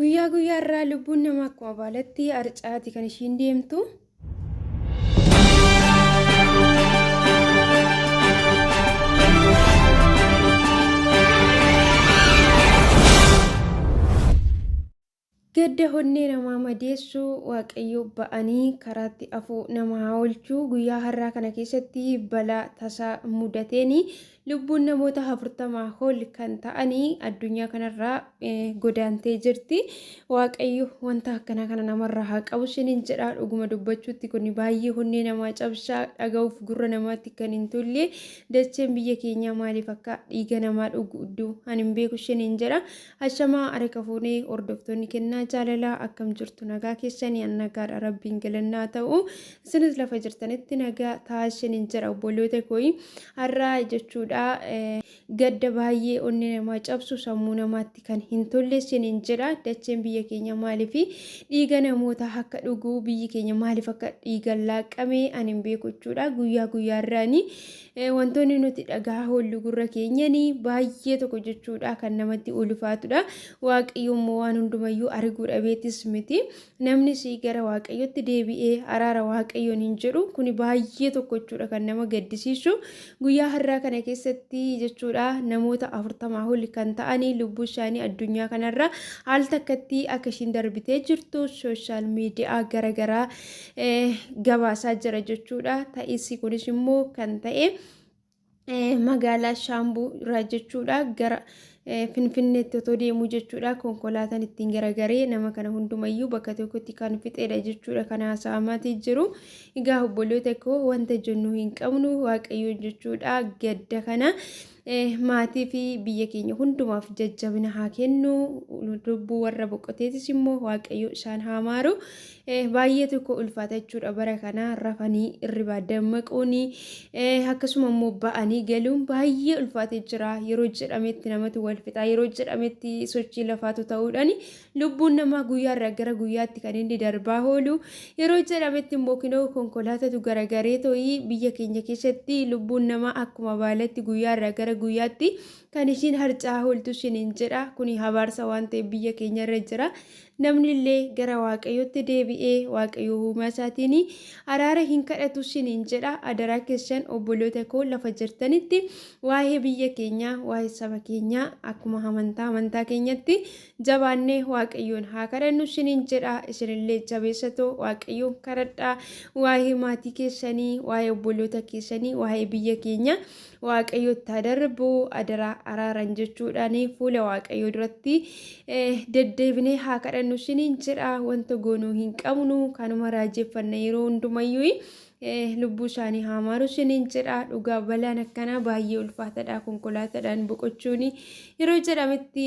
Guyyaa guyyaarraa lubbuun namaa akkuma baalatti harcaati kan ishiin deemtu. Gadda honnee namaa madeessu Waaqayyo ba'anii karaatti afuu nama haa oolchu. Guyyaa har'aa kana keessatti balaa tasaa mudateen lubbuun namoota 40 ol kan ta'anii addunyaa kanarraa godaantee jirti. Waaqayyo wanta akkanaa kana namarraa haa qabu isiniin jedha. Dhuguma dubbachuutti kun baay'ee honnee namaa cabsaa dhaga'uuf gurra namaatti kan hin tolle. Dacheen biyya keenyaa maaliif akka dhiiga namaa dhugdu ani hin beeku isiniin jedha. Ashamaa harka fuunee hordoftoonni kennaa jaalalaa akkam jirtu nagaa keessanii an nagaadha rabbiin galannaa ta'u isinis lafa jirtanitti nagaa ta'aa isiniin jedha obboloota kooyi har'aa jechuudha gadda baay'ee onnee namaa cabsu sammuu namaatti kan hin tolle isiniin jedha dacheen biyya keenya maaliif dhiiga namoota akka dhugu biyyi keenya maaliif akka dhiigan laaqame ani hin beeku jechuudha guyyaa guyyaarraani Wantoonni nuti dhagahaa oollu gurra keenyani baay'ee tokko jechuudha kan namatti ulfaatudha. Waaqayyo immoo waan hundumayyuu arguu dhabeetis miti. Namnis gara Waaqayyotti deebi'ee araara Waaqayyoon hin jedhu. Kuni baay'ee tokko jechuudha kan nama gaddisiisu. Guyyaa har'aa kana keessatti jechuudha namoota 40 ol kan ta'anii lubbuu isaanii addunyaa kanarra al takkatti akka ishiin darbitee jirtu sooshaal miidiyaa garaagaraa gabaasaa jira jechuudha. Ta'isi kunis immoo kan ta'e magaalaa Shaambuu irraa jechuudha gara Finfinneetti otoo deemuu jechuudha. Konkolaataan ittiin garagaree nama kana hundumayyuu bakka tokkotti kan fixeedha jechuudha kan haasa'amaatii jiru. Egaa obboloota koo wanta jennu hin qabnu waaqayyoon jechuudha gadda kana Maatii fi biyya keenya hundumaaf jajjabina haa kennu. Lubbuu warra boqoteetis immoo Waaqayyo isaan haa maaru. Baay'ee tokko ulfaata jechuudha bara kana rafanii irribaa dammaquun akkasuma immoo ba'anii galuun baay'ee ulfaatee jira. Yeroo jedhametti namatu wal fixa. Yeroo jedhametti sochii lafaatu ta'uudhaan Lubbuun namaa guyyaarraa gara guyyaatti kan inni darbaa oolu yeroo jedhametti immoo kinoo konkolaatatu garagaree to'ii biyya keenya keessatti lubbuun namaa akkuma baalatti guyyaarraa gara guyyaatti kan ishiin harca'aa ooltu isiniin jedha. Kuni habaarsa waan ta'eef biyya keenya irra jira. Namni illee gara Waaqayyootti deebi'ee Waaqayyo uumaa isaatiin araara hin kadhatu isiniin jedha. Adaraa keessan obboloota koo lafa jirtanitti waa'ee biyya keenyaa waa'ee saba keenyaa akkuma amantaa amantaa keenyatti Jabaannee Waaqayyoon haa kadhannu isiniin jedha. Isinillee jabeessatoo Waaqayyoon kadhadhaa. Waa'ee maatii keessanii, waa'ee obboloota keessanii, waa'ee biyya keenya Waaqayyotti haa darbu adaraa araaran jechuudhaan fuula Waaqayyoo duratti deddeebinee haa kadhannu isiniin jedha. Wanta goonuu hin qabnu kanuma raajeffanna yeroo hundumayyuu. Lubbuu isaanii haa maaru isiniin jedha. Dhugaa balaan akkanaa baay'ee ulfaatadha. Konkolaataadhaan boqochuun yeroo jedhametti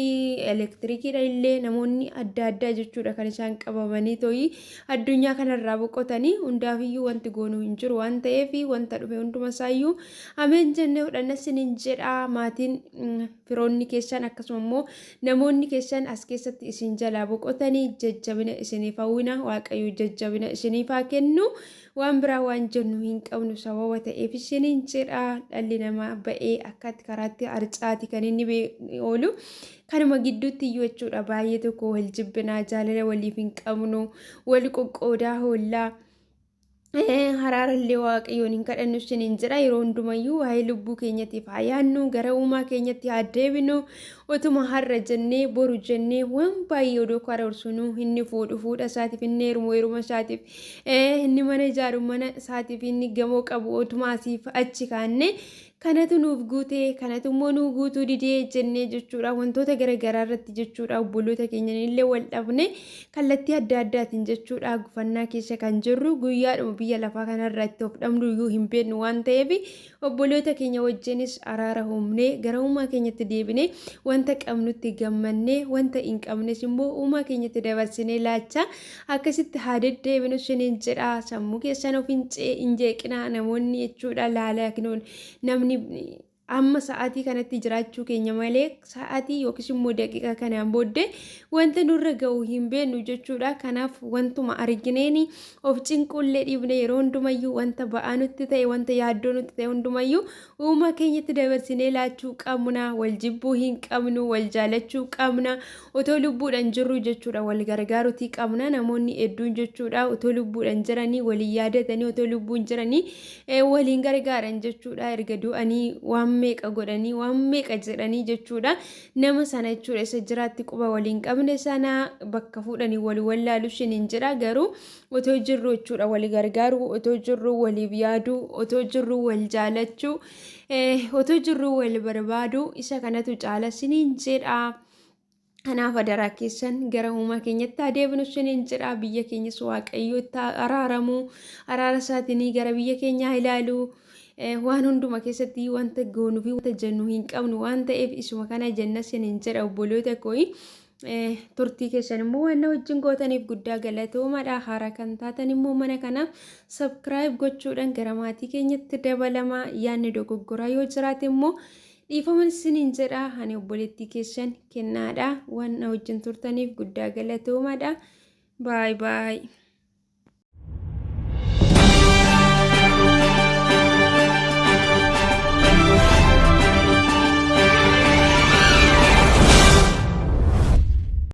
elektirikiidha illee namoonni adda addaa jechuudha kan isaan qabamanii to'ii addunyaa kanarraa boqotanii hundaafiyyuu wanti goonuu hin jiru waan ta'eef wanta dhufe hunduma isaayyuu ameen jennee fudhanna isiniin jedha. Maatiin firoonni keessan akkasuma immoo namoonni keessan as keessatti isin jalaa boqotanii jajjabina isiniif hawwina. Waaqayyo jajjabina isiniif haa kennu. Waan biraa waan jennu hin qabnu sababa ta'eef isiniin jedha dhalli namaa ba'ee akkatti karaatti harcaati kan inni oolu kanuma gidduutti iyyuu jechuudha baay'ee tokko wal jibbinaa jaalala waliif hin qabnu wal qoqqoodaa hoollaa. Haraarallee waaqayyoon hin kadhannu isiniin jedha yeroo hundumayyuu waa'ee lubbuu keenyatiif haa yaadnu gara uumaa keenyatti haa deebinu Otuma har'a jennee boru jennee waan baay'ee odoo karoorsinuu inni fuudhu fuudha isaatiif inni heerumu heeruma isaatiif inni mana ijaaru mana isaatiif inni gamoo qabu otuma asiif achi kaanne kanatu nuuf guutee kanatu immoo nuu guutuu didee jennee jechuudha wantoota gara garaa irratti jechuudha obboloota keenyan illee wal dhabne kallattii adda addaatiin jechuudha gufannaa keessa kan jirru guyyaadhuma biyya lafaa kanarra itti of dhabnu iyyuu hin beeknu waan ta'eef Obboloota keenya wajjinis araara uumnee gara uumaa keenyatti deebinee wanta qabnutti gammannee wanta hin qabnes immoo uumaa keenyatti dabarsinee laachaa akkasitti haa deddeebinu isiniin jedha. Sammuu keessan of hin jeeqinaa namoonni jechuudha laalaa kinoon namni Amma sa'aatii kanatti jiraachuu keenya malee sa'aatii yookiis immoo daqiiqaa kanaan booddee wanta nurra ga'u hin beeknu jechuudha. Kanaaf wantuma argineen of cinquullee dhiibne, yeroo hundumayyuu wanta ba'aa nutti ta'e, wanta yaaddoo nutti ta'e hundumayyuu uumaa keenyatti dabarsinee laachuu qabna. Wal jibbuu hin qabnu, wal jaalachuu qabna. Otoo lubbuudhaan jirru jechuudha wal gargaaruutii qabna. Namoonni hedduun jechuudha otoo lubbuudhaan jiranii waliin yaadatanii, otoo lubbuun jiranii waliin gargaaran jechuudha. Erga du'anii waan meeqa godhanii, waan meeqa jedhanii jechuudha, nama sana jechuudha isa jiraatti quba waliin qabne sana bakka fuudhanii wal wallaalu shiniin jira. Garuu otoo jirru jechuudha wal gargaaru, otoo jirru waliif yaadu, otoo jirru wal jaalachuu, otoo jirru wal barbaadu, isa kanatu caala siniin jedha. Kanaaf adaraa keessan gara uumaa keenyatti adeemnu siniin jedha. Biyya keenyas Waaqayyootti araaramu, araara isaatiin gara biyya keenyaa ilaalu. Waan hunduma keessatti wanta goonuu fi wanta jennu hin qabnu waan ta'eef isuma kana jenna siniin jedha, obboloota kooyi. Turtii keessan immoo waan na wajjin gootaniif guddaa galatoomadha. Haaraa kan taatan immoo mana kanaaf subscribe gochuudhaan gara maatii keenyatti dabalama. Yaadni dogoggoraa yoo jiraate immoo dhiifama isiniin jedha. Ani obboleettii keessan Kennaadha. Waan na wajjin turtaniif guddaa galatoomadha. Baay baay.